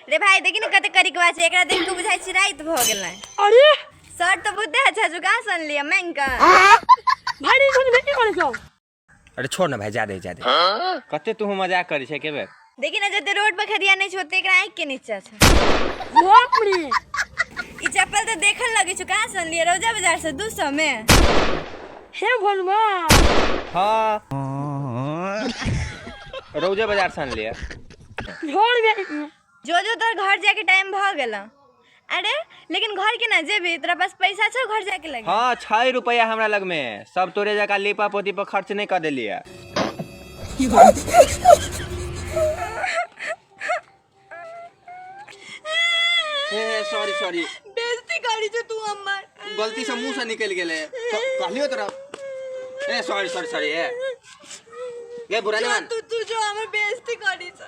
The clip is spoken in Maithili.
रे भाई, देखी ने कते करिकवा छै, एकरा देख के बुझाइ छै राति भऽ गेलै। अरे, शर्ट तऽ बहुते अच्छा छौ, कहाँ सँ अनलियै मांगि कऽ? भाई रे, छोड़, की करै छौ? अरे छोड़ ना भाई, जा दे, जा दे। कते तू मजाक करै छै के बेर। देखी ने, जते रोड पर खदिया नहि छै ओते एकरा आँखि के नीचा छै। बाप रे! ई चप्पल तऽ देखल लगै छौ, कहाँ सँ अनलियै? रौजा बाजार सँ 200 मे? हे भगवान! हाँ, रौजे बाजार से अनलियै। झोर बे। जो जो, तोहर घर जाके टाइम भऽ गेल। अरे, लेकिन घर केना जेबही? तोरा पास पैसा छौ घर जाके लगे? हाँ, 6 रुपया हमरा लग में। सब तोरे जकाँ लीपा पोती पर खर्च नहीं कर देलियै। Sorry sorry. बेइज्जती करी छौ तू हमर। गलती से मुंह से निकल गेलै, कहलियो तोरा। ए, सॉरी सॉरी सॉरी। ए गे, बुरा नहीं मान। तू तू जो हमर बेइज्जती करी छौ।